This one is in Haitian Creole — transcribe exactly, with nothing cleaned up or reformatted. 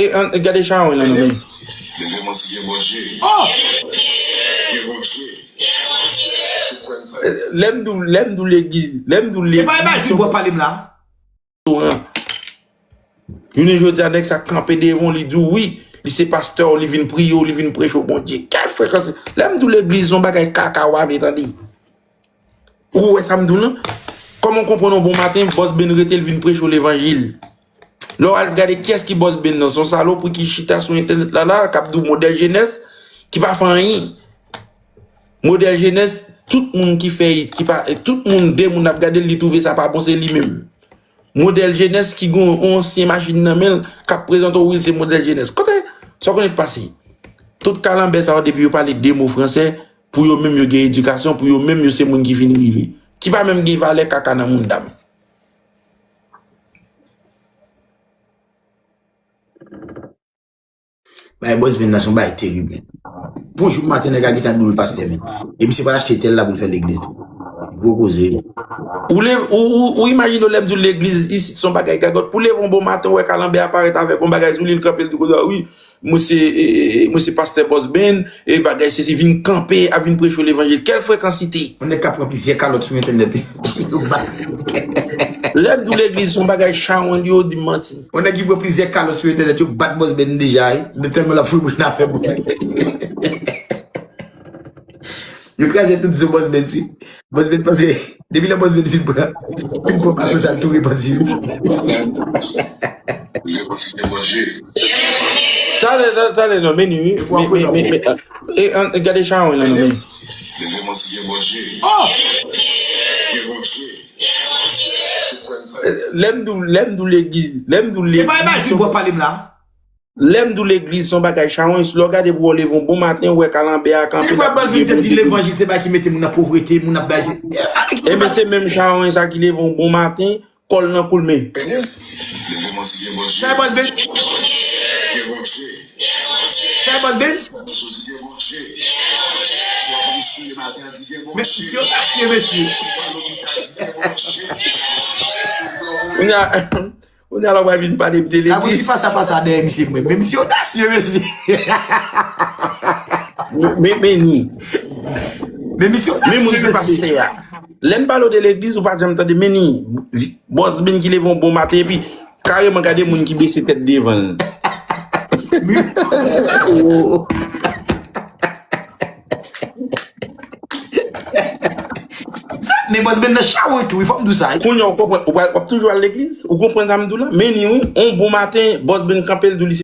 E, an, gade chawony lan nan men. Leve manti gen Bondye. Oh! Gen Bondye. Lè m di w, lè m di w legliz, lè m di w legliz. E pa imaj li bò pale m la. Jounen jodi a, nèg sa kanpe devan w, li di w wi, li se pastè w, li vin priye w, li vin preche w Bondye. Kèl frekans? Lè m di w legliz se yon bagay kaka w ale tande. Ou wè sa m di w lan? Kòman w konprann yon bon maten, Bòs Ben rete l vin preche w levanjil? Lè w al gade kiyès ki Bòs Ben nan, se yon salopri ki chita sou entènèt la la, k ap di w modèl jenès, ki pa fè anyen. Modèl jenès, tout moun ki fè it, ki pa, tout moun, de moun ap gade l, li twouve sa pa bon, se li menm. Modèl jenès ki gen yon ansyen machin nan men l, k ap prezante w wi l se modèl jenès. Kote sa w konnen k pase? Tout kalanbè sa yo depi yo pale de mo fransè, pou yo menm yo gen edikasyon, pou yo menm yo se moun ki fin rive. Ki pa menm gen valè kaka nan mouda m. Bay Bòs Ben nan se yon bagay terib, men. Bonjou maten, nèg la gentan di w l pastè, men. E misye pral achte tèl la pou l fè legliz tou. Gwo koze. Ou leve, ou, ou, ou imajine w lè m di w legliz isit se yon bagay gagòt. Pou leve yon bon maten, w wè kalanbè a parèt avèk yon bagay sou li, l kanpe, l di konsa, wi, mwen se, e, e, e, mwen se pastè Bòs Ben, e bagay sesi, vin kanpe, a vin preche w levanjil. Kèl frekansite! Yon nèg k ap pran plizyè kalòt sou entènèt. Lè m di w legliz se yon bagay chawony, yo di m manti. Yon nèg ki pran plizyè kalòt sou entènèt, yo bat Bòs Ben deja, wi. Men tèlman l ap foure moun afè moun. Yo kraze tout zo Bòs Ben, wi. Bòs Ben panse, depi lè Bòs Ben fin pran, fin pran baton sa, l tou repanti, wi. Talè, talè, talè, non, men ni, wi. Men, men, men, men, e, an, gade chawony lan nan men. Oh! Lè m di w, lè m di w legliz, lè m di w legliz. E pa imaj li bò pale m la. Lè m di w legliz se yon bagay chawony, lè w gade pou w leve yon bon maten, w wè kalanbè a kanpe. E kwè Bòs Ben te di levanjil se bagay ki mete moun nan povrete, moun ap bay se. Ebyen se menm chawony sa ki leve yon bon maten, kò l nan koulmen. Leve manti gen Bondye. Kay Bòs Ben. Gen Bondye. Kay Bòs Ben. Jodi gen Bondye. Swa pou li souye maten an di gen Bondye. Men misye odasye, mesye. Swa lopital di gen Bondye. Kounye a, kounye a la w pral vin pale m de legliz. Apre ti pasa pasa dèyè misye mwen. Men misye odasye, mesye. Men, men ni. Men misye odasye, mesye. Lè m pale w de legliz, ou pa janm tande, men ni, Bòs Ben ki leve yon bon maten, epi kareman gade moun ki bese tèt devan l. Sa, men Bòs Ben nan chawony tou, wi, fò m di w sa, wi. Kounye a, ou konprann, ou pral, w ap toujou al legliz? Ou konprann sa m di w la? Men ni, wi, yon bon maten, Bòs Ben kanpe, l di w li